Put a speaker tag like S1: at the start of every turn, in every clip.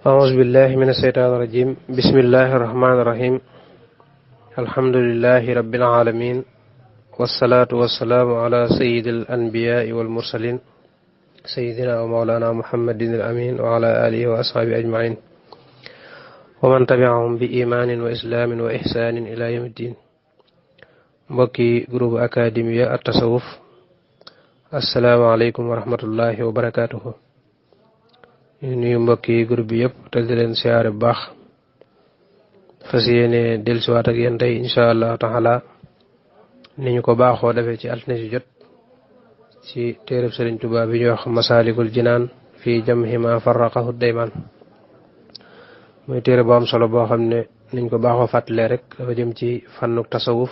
S1: أعوذ بالله من الشيطان الرجيم بسم الله الرحمن الرحيم الحمد لله رب العالمين والصلاة والسلام على سيد الأنبياء والمرسلين سيدنا ومولانا محمد الأمين وعلى آله وأصحابه أجمعين ومن تبعهم بإيمان وإسلام وإحسان إلى يوم الدين mbokki groupe académie at-tasawuf asalaamaaleykum wa rahmatullahi wa barakaatuhu ñu nuyu mbokki groupe bi yëpp te di leen siyaare bu baax fas yéene dellusiwaat ak yéen tey incha allah taala ni ñu ko baaxoo defee ci altine si jot ci téereb Serigne Touba bi ñuy wax Masalikoul Djinane fii jamhi ma farraqahu dayman muy téere bu am solo boo xam ne niñ ko baaxoo fàttalee rek dafa jëm ci fànnuk tasawuf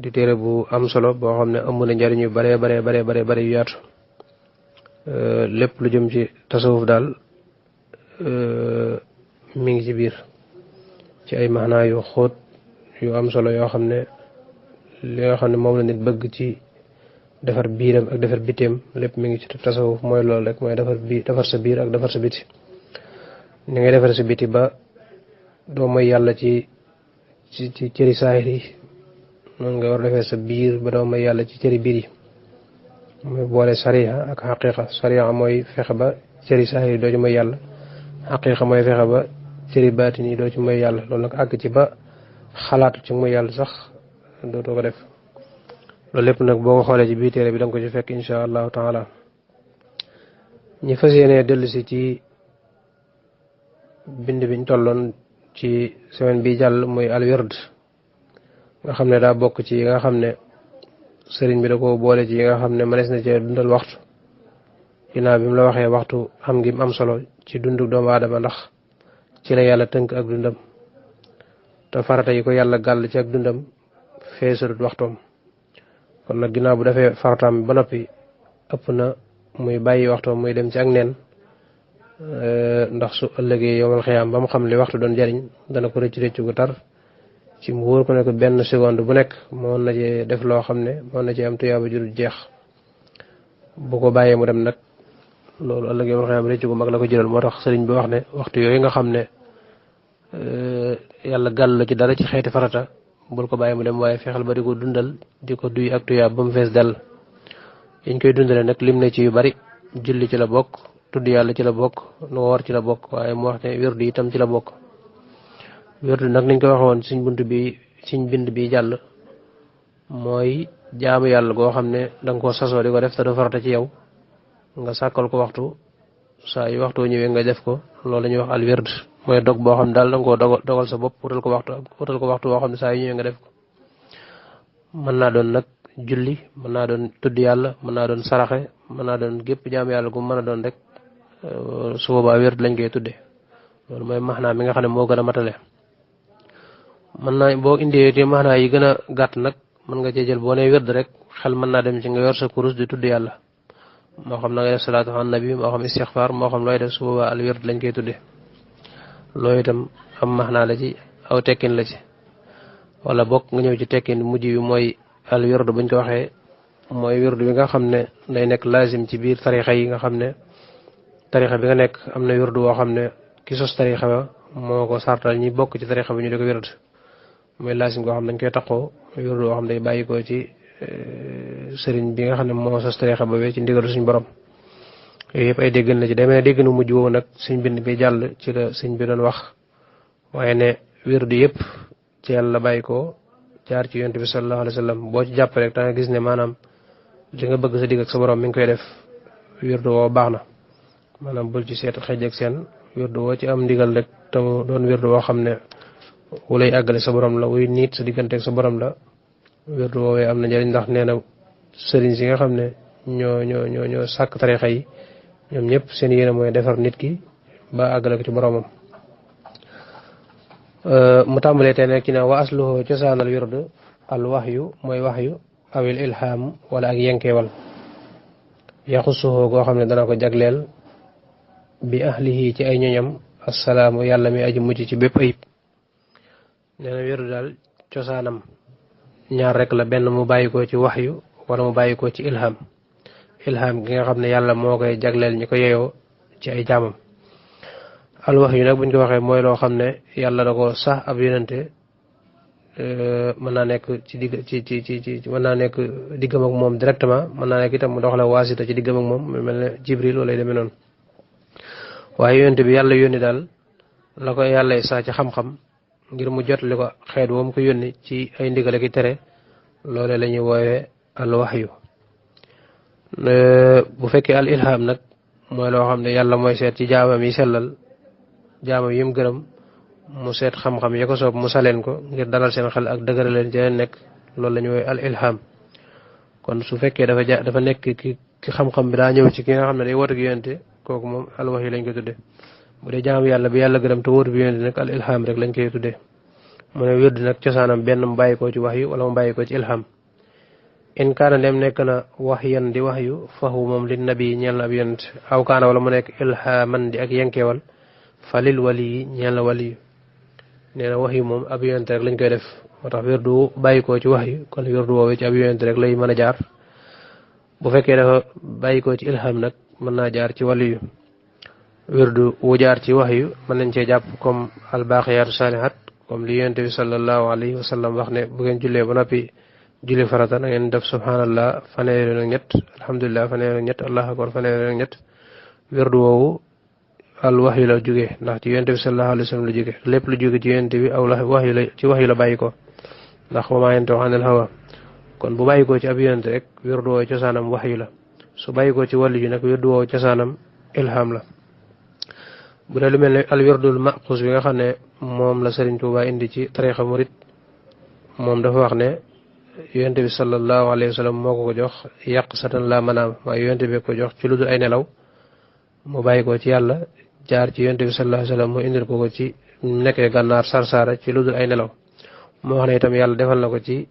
S1: di téere bu am solo boo xam ne ëmb na njariñ yu bare yu yaatu lépp lu jëm ci tasawuf daal mi ngi ci biir ci ay maanaa yu xóot yu am solo yoo xam ne li nga xam ne moom la nit bëgg ci defar biiram ak defar biteem lépp mi ngi ci tasawuf mooy loolu rek mooy defar sa biir ak defar sa biti ni ngay defar sa biti ba doo mooy yàlla ci cëri saahir yi noonu nga war a defee sa biir ba doo mooy yàlla ci cëri biir yi mooy boole sariya ak xaqiqa sariya mooy fexe ba cëri saahir yi doo ci mooy yàlla xaqiqa mooy fexe ba cëri baatin yi doo ci mooy yàlla loolu nag àgg ci ba xalaatu ci mooy yàlla sax dootoo ko def loolu lépp nag boo ko xoolee ci biir téere bi da nga ko ci fekk insha allahu taala ñi fas yéene dellusi ci bind biñ tolloon ci semaine bi jàll muy al wird nga xam ne daa bokk ci yi nga xam ne sëriñ bi da ko boole ci yi nga xam ne mënees na cee dundal waxtu ginnaaw bi mu la waxee waxtu am gi mu am solo ci dundu doomu aadama ndax ci la yàlla tënk ak dundam te farata yi ko yàlla gàll ci ak dundam feesarut waxtoom kon nag ginnaaw bu defee farataam ba noppi ëpp na muy bàyyi waxtoom muy dem ci ak neen ndax su ëllëgee yowmal xiyaam ba mu xam li waxtu doon jariñ dana ko rëcc gu tar ci mu wóor ko ne ko benn seconde bu nekk moo na ci def loo xam ne moo na ci am tuyaaba jurul jeex bu ko bàyyee mu dem nag loolu ëllëg yowmal xiyaam rëcc gu mag la ko jëral moo tax sëriñ bi wax ne waxtu yooyu nga xam ne yàlla gàll la ci dara ci xeeti farata bul ko bàyyi mu dem waaye fexeel ba di ko dundal di ko duy ak tuyaab ba mu fees dell yiñ koy dundale nag lim ne ci yu bari julli ci la bokk tudd yàlla ci la bokk nu woor ci la bokk waaye mu wax ne wirdu itam ci la bokk wirdu nag niñ ko waxe woon suñ bind bi jàll mooy jaamu yàlla goo xam ne danga ko sasoo di ko def te du farata ci yow nga sàkkal ko waxtu saa yu waxtu ñëwee nga def ko loolu la ñuy wax al wird mooy dog boo xam ne daal danga koo dogal sa bopp wutal ko waxtu boo xam ne saa yu ñëwee nga def ko mën naa doon nag julli mën naa doon tudd yàlla mën naa doon saraxe mën naa doon gépp jaamu yàlla gu mën a doon rek su boobaa wird lañ koy tudde loolu mooy maxnaa mi nga xam ne moo gën a matale mën naa boo indee te maxnaa yi gën a gàtt nag mën nga cee jël boo nee wird rek xel mën naa dem ci nga yor sa kurus di tudd yàlla moo xam na nga def salaatu ala nabi moo xam istixfaar moo xam looy def su boobaa al wird lañ koy tudde loolu itam am maxnaa la ci aw tekkin la ci wala bokk nga ñëw ci tekkin mujj bi mooy al wird buñ ko waxee mooy wird bi nga xam ne day nekk lazim ci biir tarixa yi nga xam ne tarixa bi nga nekk am na wird woo xam ne ki sos tarixa ba moo ko sartal ñi bokk ci tarixa bi ñu di ko wird mooy lazim goo xam ne dañ koy taxoo wird woo xam ne day bàyyi ko ci sëriñ bi nga xam ne moo sos tarixa ba ci ndigalu suñ borom yooyu yëpp ay déggan la ci demee dégg nu mujj woowu nag suñ bind bi jàll ci la suñ bi doon wax waaye ne wird yëpp ci yàlla bàyyi ko jaar ci yonent bi sallallahu alayhi wa sallam boo ci jàpp rek da nga gis ne maanaam li nga bëgg sa digg ak sa borom mi ngi koy def wirdu woo baax na maanaam bul ci seet xëj ak seen wirdu woo ci am ndigal rek te mu doon wirdu woo xam ne wu lay àggale sa borom la wuy niit sa diggante ak sa borom la wirdu woowee am na njëriñ ndax nee na sëriñ si nga xam ne ñoo sàkk tarixa yi ñoom ñëpp seen yéene mooy defar nit ki ba àggale ko ci boromam mu tàmbalee tey nag ci ne wa asluhu cosaanal wird al waxyu mooy waxyu awil ilham wala ak yenkeewal yaxusuhu goo xam ne dana ko jagleel bi ahlihi ci ay ñoñam assalaamu yàlla mi aji mucc ci bépp ayib nee na wird daal cosaanam ñaar rek la benn mu bàyyi ko ci waxyu wala mu bàyyi ko ci ilham gi nga xam ne yàlla moo koy jagleel ñi ko yeyoo ci ay jaamam al wahyu nag buñ ko waxee mooy loo xam ne yàlla da ko sax ab yonente mën naa nekk ci digg ci mën naa nekk diggam ak moom directement mën naa nekk itam mu doxale waasita ci diggam ak moom mu mel ne Jibril wala demee noonu waaye yonente bi yàlla yónni daal la ko yàlla saa ci xam-xam ngir mu jotali ko xeet woom ko yónni ci ay ndigale ki tere loole la ñuy woowee al wahyu bu fekkee al ilham nag mooy loo xam ne yàlla mooy seet ci jaamam yi sellal jaamam yi mu gërëm mu seet xam-xam ya ko soob mu saleen ko ngir dalal seen xel ak dëgëral leen ci leen nekk loolu la ñuy woowee al ilham kon su fekkee dafa nekk ki xam-xam bi daa ñëw ci ki nga xam ne day woote ak yonente kooku moom al wahyu lañ ko tudde bu dee jaamu yàlla bi yàlla gërëm te wóotu bi yonente nag al ilham rek lañ koy tuddee mu ne wird nag cosaanam benn mu bàyyi koo ci wahyu wala mu bàyyi koo ci ilham in kaana dem nekk na wahyan di wahyu fahu moom li nabi ñeel na ab yonent aw kaana wala mu nekk ilhaman di ak yenkeewal fa lil wali yi ñeel na wali yu nee na wahyu moom ab yonent rek lañ koy def moo tax wirdu bàyyi koo ci wahyu kon wirdu woowee ci ab yonent rek lay mën a jaar bu fekkee dafa bàyyi koo ci ilham nag mën naa jaar ci wali yu wirdu wu jaar ci wahyu mën nañ cee jàpp comme al baaqiyaatu saalihaat comme li yonent bi sallallahu alayhi wa sallam wax ne bu ngeen jullee ba noppi julli farata na ngeen def subhanallah fanweeri yoon ak ñett alhamdulilah fanweeri yoon ak ñett allahu akbar fanweeri yoon ak ñett wirdu woowu al wahyu la jóge ndax ci yonent bi sallallahu alayhi wa sallam la jóge lépp lu jóge ci yonent bi aw la wahyu la ci wahyu la bàyyi ko ndax wa maa yantiqu anil hawa kon bu bàyyi ko ci ab yonent rek wirdu woowu cosaanam wahyu la su bàyyi ko ci wàllu ji nag wirdu woowu cosaanam ilham la bu dee lu mel ne al wirdul maqus bi nga xam ne moom la Serigne Touba indi ci tarixa murit moom dafa wax ne yonent bi sallallahu alayhi wa sallam moo ko jox yàq satan la manaam waaye yonent bi ko jox ci lu dul ay nelaw mu bàyyi ko ci yàlla jaar ci yonent bi sallallahu alayhi wa sallam mu indil ko ci nekkee gànnaar sarsaara ci lu dul ay nelaw moo wax ne itam yàlla defal na ko ci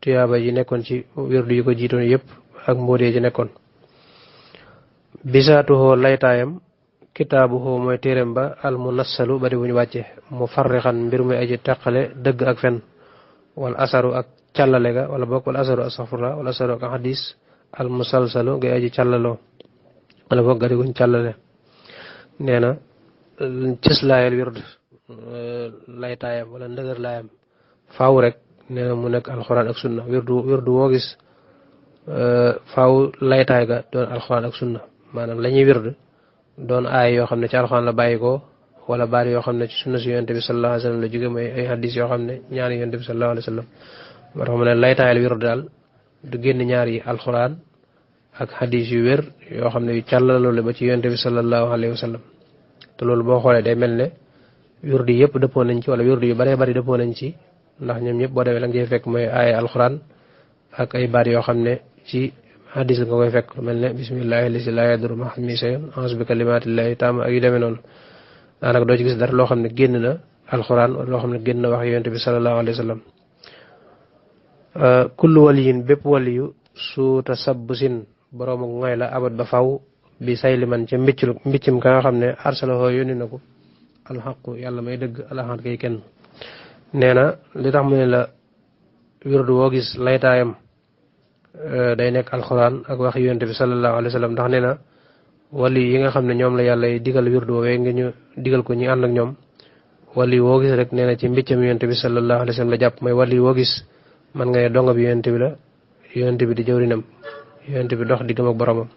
S1: tuyaaba yi nekkoon ci wirdu yi ko jiitoon yëpp ak mbóodee ji nekkoon bisaatuhoo laytaayam kitaabuhoo mooy téeréem ba al munassalu bari bu ñu wàcce mu farrixan mbir muy aji teqale dëgg ak fen wal asaru ak càllale ga wala bokk wal asaru astaghfirullah wal asaru ak hadis al musalsalu ngay aji càllaloo wala bokk gari guñ càllale nee na cëslaayal wird laytaayam wala ndëgër laayam faaw rek nee na mu nekk alxuraan ak sunna wirdu woo gis faaw laytaay ga doon alxuraan ak sunna maanaam la ñuy wird doon aay yoo xam ne ci alxuraan la bàyyi ko wala baat yoo xam ne ci sunna si yonent bi sallallahu alayhi wa sallam la jóge mooy ay hadis yoo xam ne ñaari yonent bi sallallahu alayhi wa sallam moo tax mu ne laytaayal wird daal du génn ñaar yi alxuraan ak hadis yu wér yoo xam ne yu càllaloo la ba ci yonent bi sallallahu alayhi wa sallam te loolu boo xoolee day mel ne wirdu yëpp dëppoo nañ ci wala wirdu yu baree bari dëppoo nañ ci ndax ñoom ñëpp boo demee la nga cey fekk mooy ay alxuraan ak ay baat yoo xam ne ci hadis la nga koy fekk mel ne bismillahi lasi laa yadurru ma'a ismihi shay'un a'uuzu bi kalimaatillahi taammaati ak yu demee noonu daanaka doo ci gis dara loo xam ne génn na alxuraan wala loo xam ne génn na wax yonent bi sallallahu alayhi wa sallam kullu waliyin bépp waliyu su tasabbusin borom ak ngoy la abat ba faw bi sayliman ca mbiccum ka nga xam ne arsalahoo yónni na ko alxaqu yàlla may dëgg alaxat kay kenn nee na li tax mu ne la wirdu woo gis laytaayam day nekk alxuraan ak wax yonent bi sallallahu alayhi wa sallam ndax nee na wali yi nga xam ne ñoom la yàlla digal wirdu woowee nga ñu digal ko ñi ànd ak ñoom wali woo gis rek nee na ci mbiccam yonent bi sallallahu alayhi wa sallam la jàpp mooy wali woo gis man nga ne donga bi yonent bi la yonent bi di jëwrinam yonent bi dox diggam ak boromam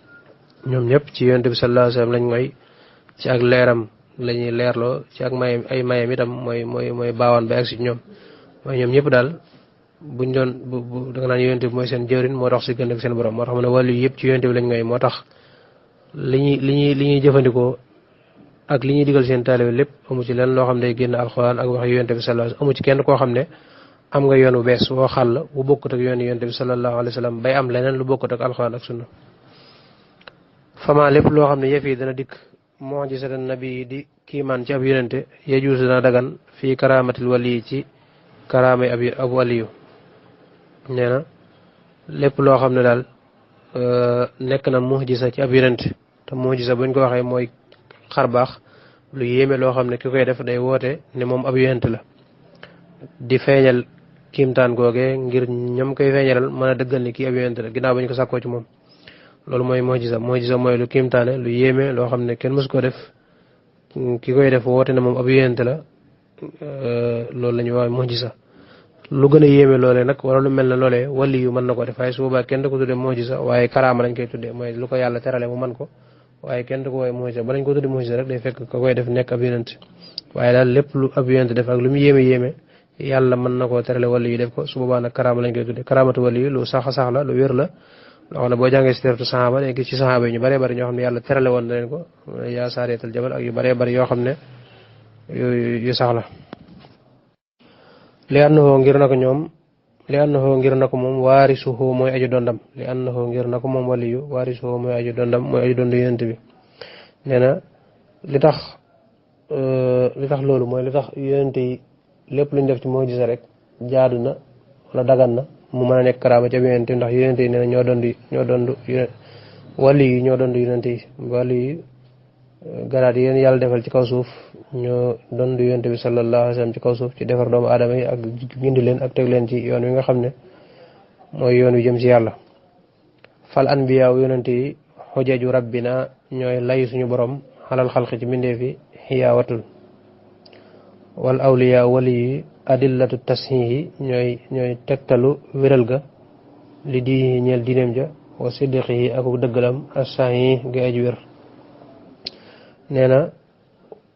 S1: ñoom ñëpp ci yonent bi sallallahu alayhi wa sallam lañ mooy ci ak leeram la ñuy leerloo ci ak mayam ay mayam itam mooy baawaan ba agsi ci ñoom mooy ñoom ñëpp daal buñ doon bu da nga naan yonent bi mooy seen jëwrin moo dox si gën ak seen borom moo tax mu ne wàllu yëpp ci yonent bi lañ mooy moo tax li ñuy jëfandikoo ak li ñuy digal seen taalibe lépp amu ci lenn loo xam ne day génn alxuraan ak wax yonent bi sallallahu alayhi wa sallam amu ci kenn koo xam ne am nga yoon wu bees woo xàll bu bokkut ak yoon yonent bi sallallahu alayhi wa sallam bay am leneen lu bokkut ak alxuraan ak sunna fama lépp loo xam ne yëf yi dana dikk mu'jizatan nabi di kiimaan ci ab yonente yajuus dana dagan fii karaamatil wali ci karaamay ab waliyu nee na lépp loo xam ne daal nekk na mu'jiza ci ab yonente te mu'jiza buñ ko waxee mooy xar baax lu yéeme loo xam ne ki koy def day woote ne moom ab yonente la di feeñal kiimtaan googee ngir ñoom koy feeñalal mën a dëggal ni kii ab yonente la ginnaaw ba ñu ko sàkkoo ci moom loolu mooy mu'jiza mooy lu kiimtaane lu yéeme loo xam ne kenn mësu ko def ki koy def woote na moom ab yonent la loolu la ñuy wax mu'jiza lu gën a yéeme loolee nag wala lu mel ne loolee wali yu mën na ko def waaye su boobaa kenn du ko tuddee mu'jiza waaye karaama lañ koy tuddee mooy lu ko yàlla terale mu man ko waaye kenn du ko woowee mu'jiza ba lañ ko tuddee mu'jiza rek day fekk ko koy def nekk ab yonent waaye daal lépp lu ab yonent def ak lu mu yéeme yéeme yàlla mën na koo terale wali yu def ko su boobaa nag karaama lañ koy tuddee karaamatu wali yu lu sax la lu wér la loo xam ne boo jàngee si teratu saxaaba dañ gis ci saxaaba yi ñu bëree bëri ñoo xam ne yàlla terale woon na leen ko yaa saariyatal jabal ak yu bëree bëri yoo xam ne yu sax la li annahu ngir na ko moom waarisuhu mooy aju dondam li annahu ngir na ko moom waliyu waarisuhu mooy aju dondam mooy aju dondu yonent bi nee na li tax loolu mooy li tax yonent yi lépp luñ def ci moo gisa rek jaadu na wala dagan na mu mën a nekk karaama ca yonent yi ndax yonent yi nee na ñoo dondu wali yi ñoo dondu yonent yi wali yi garaat yi yéen yàlla defal ci kaw suuf ñoo dondu yonent bi sallallahu alayhi wa sallam ci kaw suuf ci defar doomu aadama yi ak gindi leen ak teg leen ci yoon wi nga xam ne mooy yoon wi jëm ci yàlla fal anbiyaa yonent yi xujaju rabbina ñooy lay suñu borom xalal xalqi ci mbindeef yi xiyaawatul wal awliyaa wali yi adillatu tasxiixi ñooy tegtalu wéral ga li di ñeel diineem ja wa siddiqi yi ak dëggalam as-saxiix ga aj wér nee na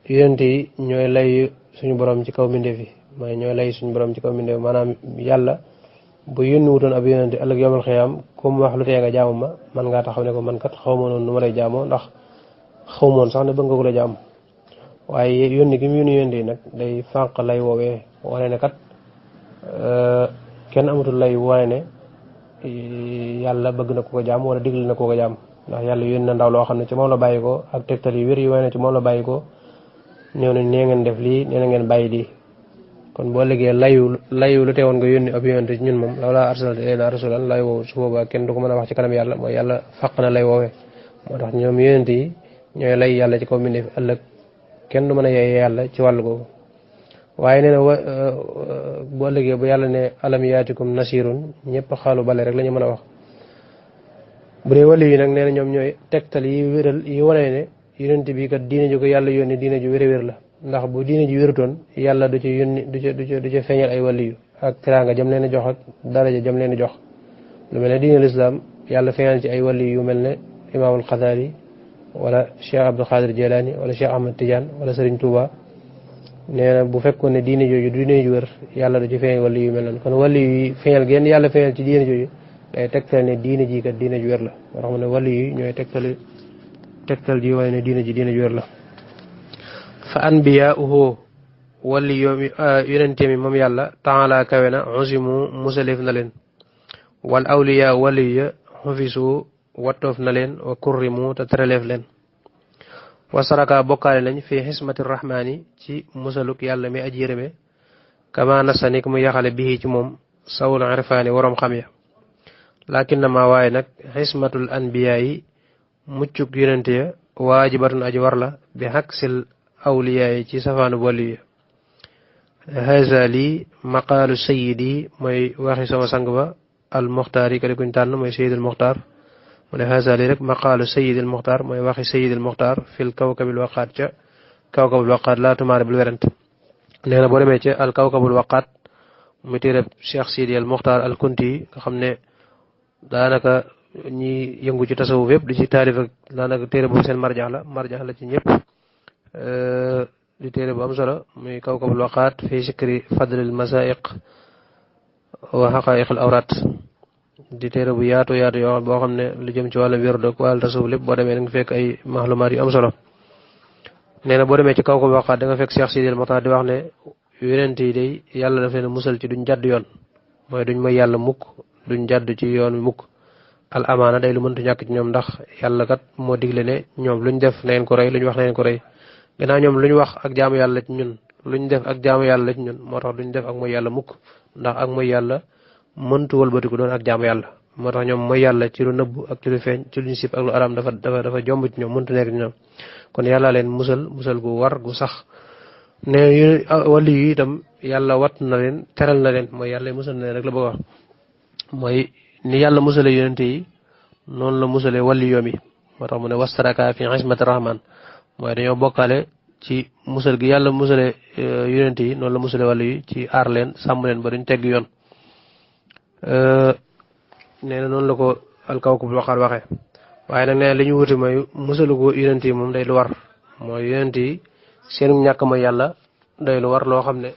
S1: yonent yi ñooy lay suñu borom ci kaw mbindeef yi mooy ñooy lay suñu borom ci kaw mbindeef maanaam yàlla bu yónni wutoon ab yonent ëllëg yawmal xiyaam comme wax lu tee nga jaamu ma man ngaa taxaw ne ko man kat xaw ma noonu nu ma lay jaamoo ndax xaw moon sax ne bëgg nga ko la jaam waaye yónni gi mu yónni yonent yi nag day fànq lay woowee wane ne kat kenn amatul lay wane ne yàlla bëgg na ko jaam wala digle na ko jaam ndax yàlla yónni na ndaw loo xam ne ci moom la bàyyi ko ak tegtal yu wér yi wane ne ci moom la bàyyi ko ñëw ne nee ngeen def lii nee na ngeen bàyyi lii kon boo liggéey layu lu teewoon nga yónni ab yonent ci ñun moom lawlaa arsalta ilaynaa rasuulan lay woowu su boobaa kenn du ko mën a wax ci kanam yàlla mooy yàlla fàq na lay woowee moo tax ñoom yonent yi ñooy lay yàlla ci kaw mbindeef ëllëg kenn du mën a yee yàlla ci wàllu googu waaye nee na boo liggéey bu yàlla ne alam yaatikum nasirun ñëpp xaalu bale rek la ñu mën a wax bu dee wali yi nag nee na ñoom ñooy tegtal yi wéral yi wane ne yonent bi kat diine ju ko yàlla yónni diine ju wér-wér la ndax bu diine ji wérutoon yàlla du ci yónni du ci feeñal ay waliyu ak teraanga jam leen a jox ak daraja jam leen a jox lu mel ne diine lislaam yàlla feeñal ci ay waliyu yu mel ne imaamul Xasaali wala Cheikh Abdul Xaadir Jilaani wala Cheikh Ahmad Tidiane wala Serigne Touba nee na bu fekkoon ne diine jooju diine ju wér yàlla du ci feeñal waliyu yu mel noonu kon waliyu yi feeñal genn yàlla feeñal ci diine jooju day tegtal ne diine ji kat diine ju wér la moo tax mu ne waliyu yi ñooy tegtal ji waaye ne diine ji diine ju wér la fa anbiyaa'uhu wali yonente mi moom yàlla taala kawe na usimu musalif na leen wal awliyaa wali ya xufisu wattoof na leen wa kurrimu te tereleef leen wa saraka bokkaale nañ fi xismati rahmaani ci musaluk yàlla mi aji yërëme kama nasanik mu yaxale bii ci moom sawul irfaani waroom xam ya lakinnama waaye nag xismatul anbiyaa yi muccuk yonente ya waajibatun aji war la bi xaksil awliyaa yi ci safaanu wali yi haza lii maqaalu sayidi mooy waxi sama sang ba al muxtaar yi kadi kuñ tànn mooy sayid al muxtaar mu ne haza lii rek maqaalu sayid al muxtaar mooy waxi sayid al muxtaar fil kawkabil waqaat ca kawkabul waqaat laa tumaare bul werante nee na boo demee ca al kawkabul waqaat mu téereb cheikh sidi al muxtaar al kunti yi nga xam ne daanaka ñi yëngu ci tasawuf yëpp di ci taarif ak daanaka téere boobu seen marjax la ci ñëpp di téere bu am solo muy kawkabul waqaat fi sikri fadlil masaiq wa xaqaiqil awraat di téere bu yaatu yoo boo xam ne lu jëm ci wàllu wérdu ak wàllu tasawuf lépp boo demee da nga fekk ay mahlumaat yu am solo nee na boo demee ci kawkabul waqaat da nga fekk Cheikh Sidil Mokhtar di wax ne yonent yi day yàlla daf leen musal ci duñ jàdd yoon mooy duñ mooy yàlla mukk duñ jàdd ci yoon wi mukk al amaana day lu mëntu ñàkk ci ñoom ndax yàlla kat moo digle ne ñoom luñ def na ngeen ko rey luñ wax na ngeen ko rey gannaaw ñoom luñ wax ak jaamu yàlla ci ñun luñ def ak jaamu yàlla ci ñun moo tax duñ def ak mooy yàlla mukk ndax ak mooy yàlla mëntu wëlbatiku doon ak jaamu yàlla moo tax ñoom mooy yàlla ci lu nëbb ak ci lu feeñ ci luñ sib ak lu araam dafa jomb ci ñoom mëntu nekk ci ñoom kon yàlla leen musal gu war gu sax ne wali yu itam yàlla wat na leen teral na leen mooy yàlla musal na leen rek la bëgg wax mooy ni yàlla musale yonente yi noonu la musale wali yoom yi moo tax mu ne wastaraka fi ismati rahman mooy dañoo bokkaale ci musal gi yàlla musale yonent yi noonu la musale wàllu yi ci aar leen sàmm leen ba duñ tegg yoon nee na noonu la ko alkawkabul waqaar waxee waaye nag nee na li ñu wuti mooy musalu ko yonent yi moom day lu war mooy yonent yi seenu ñàkk mooy yàlla day lu war loo xam ne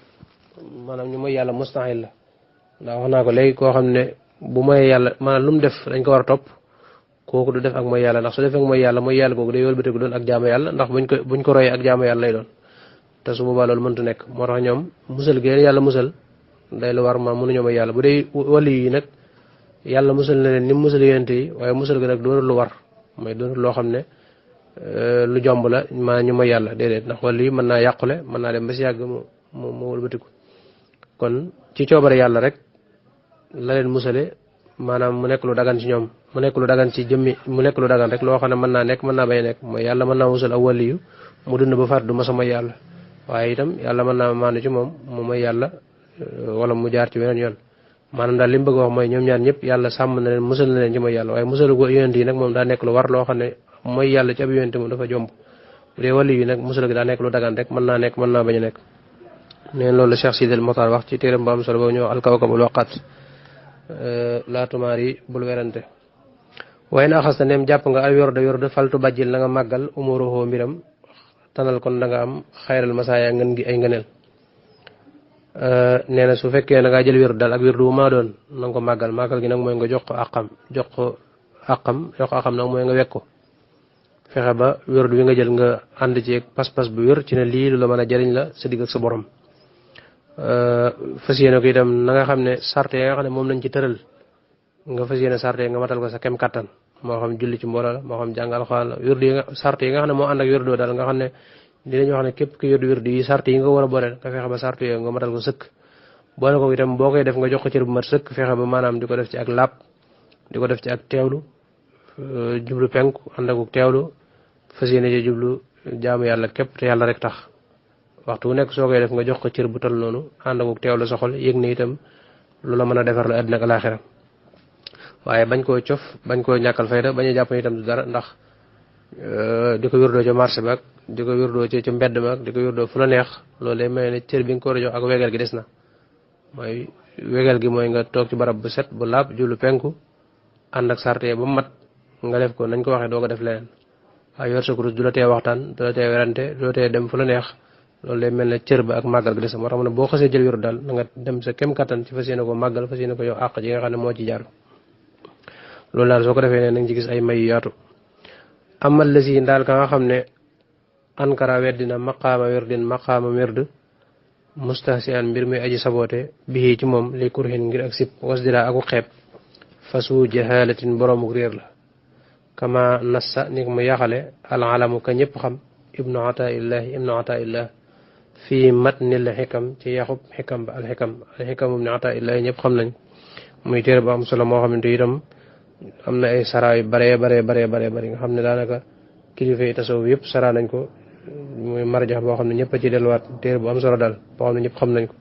S1: maanaam ñu mooy yàlla mustahil la ndax wax naa ko léegi koo xam ne bu mooy yàlla maanaam lu mu def dañ ko war a topp kooku du def ak mooy yàlla ndax su defee ak mooy yàlla googu day wëlbatiku doon ak jaamu yàlla ndax buñ ko royee ak jaamu yàlla lay doon te su boobaa loolu mëntu nekk moo tax ñoom musal gi yàlla musal day lu war ma mënuñoo mooy yàlla bu dee wali yi nag yàlla musal na leen ni mu musal yonent yi waaye musal gi nag doonul lu war mooy doonul loo xam ne lu jomb la maanaam ñu mooy yàlla déedéet ndax wali yi mën naa yàqule mën naa dem ba si yàgg mu wëlbatiku kon ci coobare yàlla rek la leen musale maanaam mu nekk lu dagan ci ñoom mu nekk lu dagan ci jëmmi mu nekk lu dagan rek loo xam ne mën naa nekk mën naa bay nekk mooy yàlla mën naa musal aw waliyu mu dund ba faat du masa mooy yàlla waaye itam yàlla mën naa maandu ci moom mu mooy yàlla wala mu jaar ci weneen yoon maanaam daal li mu bëgg wax mooy ñoom ñaar ñëpp yàlla sàmm na leen musal na leen ci mooy yàlla waaye musalu ko yonent yi nag moom daa nekk lu war loo xam ne mooy yàlla ci ab yonent moom dafa jomb bu dee waliyu nag musal gi daa nekk lu dagan rek mën naa nekk mën naa bañ a nekk neen loolu la Cheikh Sidel Mokhtar wax ci téeram bu am solo boobu ñu wax alkawkabul waqaat laatumaar yi bul werante waaye na axas ta neem jàpp nga ay wérde faltu bàjjil na nga màggal umuruhoo mbiram tanal kon da nga am xayral masaaya ngën gi ay ngëneel nee na su fekkee na ngaa jël wérdu daal ak wérdu bu maa doon na nga ko màggal gi nag mooy nga jox ko àqam nag mooy nga wekk ko fexe ba wérdu wi nga jël nga ànd ci pas-pas bu wér ci ne lii lu la mën a jëriñ la sa digg ak sa borom fas yéene ko itam na nga xam ne sart yi nga xam ne moom lañ ci tëral nga fas yéene sart yi nga matal ko sa kem kattan moo xam julli ci mbooloo la moo xam jàng alxuraan la wérdu yi nga sart yi nga xam ne moo ànd ak wérdoo daal nga xam ne dinañ wax ne képp ki wérdu yi sart yi nga war a boole nga fexe ba sart yooyu nga matal ko sëkk boole ko itam boo koy def nga jox ko cër bu mat sëkk fexe ba maanaam di ko def ci ak laab di ko def ci ak teewlu jublu penku ànd ak teewlu fas yéene ci jublu jaamu yàlla képp te yàlla rek tax waxtu wu nekk soo koy def nga jox ko cër bu tal noonu ànd ak teewlu sa xol yëg ne itam lu la mën a defar la àddina ak alaaxira waaye bañ koo cof bañ koo ñàkkal fayda bañ a jàpp ne itam du dara ndax di ko wérdoo ca marché ba ak di ko wérdoo ca mbedd ma ak di ko wérdoo fu la neex loolu day may ne cër bi nga ko war a jox ak wegeel gi des na mooy wegeel gi mooy nga toog ci barab bu set bu laab jublu penku ànd ak sarte ba mat nga def ko nañ ko waxee doo ko def leneen waaye yor sa kurus du la tee waxtaan du la tee werante du la tee dem fu la neex loolu day mel ne cër ba ak màggal gi des na moo tax ma ne boo xasee jël wéru daal na nga dem sa kem kattan ci fas yéene ko màggal fas yéene ko yow àq ji nga xam ne moo ci jaar loolu daal soo ko defee ne na nga ci gis ay may yu yaatu amal la si ndaal ka nga xam ne ankara weddina maqaama wérdin maqaama wérd mustahsian mbir muy aji saboote bii ci moom li kurhin ngir ak sib wasdira aku xeeb fasu jahalatin boroomu réer la kama nassa ni mu yaxale alalamu ka ñëpp xam ibnu ataillah fii matnil xikam ci yaxub xikam ba alxikam ibnu ataillah ñëpp xam nañ muy téere bu am solo moo xamante itam am na ay sara yu bare nga xam ne daanaka kilifa yi tasawuf yëpp sara nañ ko muy marjax boo xam ne ñëpp a ci delluwaat téere bu am solo daal boo xam ne ñëpp xam nañ ko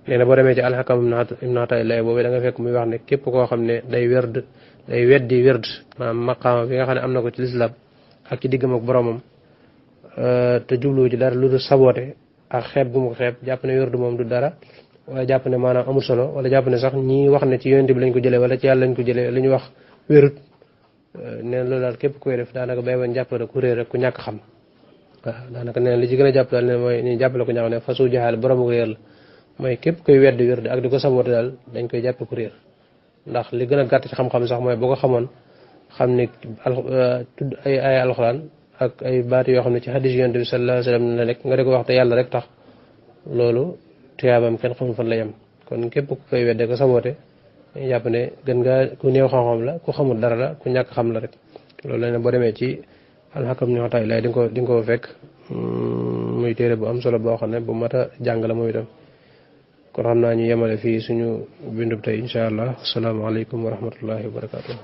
S1: nee na boo demee ci alxakam ibnu ataillah boobu da nga fekk muy wax ne képp koo xam ne day weddi werd maanaam maqaama bi nga xam ne am na ko ci lislaam ak ci diggam ak boromam te jubluwu ci dara lu dul saboote ak xeeb gu mu ko xeeb jàpp ne werd moom du dara wala jàpp ne maanaam amul solo wala jàpp ne sax ñi wax ne ci yonent bi lañ ko jëlee wala ci yàlla lañ ko jëlee li ñu wax wérut neen loolu daal képp koy def daanaka bay woon jàpp ne ku réer rek ku ñàkk xam waaw daanaka neen li ci gën a jàpp daal ne mooy ni jàppale ko ñaaw ne fasu jaxaal boroomu réer la mooy képp koy weddi wérd ak di ko saboote daal dañ koy jàppe ku réer ndax li gën a gàtt ci xam-xam sax mooy boo ko xamoon xam ne tudd ay alxuraan ak ay baati yoo xam ne ci hadis yonent bi sallallahu alayhi wasallam la nekk nga di ko wax te yàlla rek tax loolu tuyaabam kenn xamul fan la yem kon képp ku koy wedde ko saboote dañuy jàpp ne gën ngaa ku néew xam-xam la ku xamul dara la ku ñàkk xam la rek loolu la ne boo demee ci alxakam ni waxtaay lay di nga ko fekk muy téere bu am solo boo xam ne bu mat a jàng la mooy itam kon xam naa ñu yemale fii suñu bindub tey incha allah asalaamaaleykum wa rahmatullahi wa barakatuh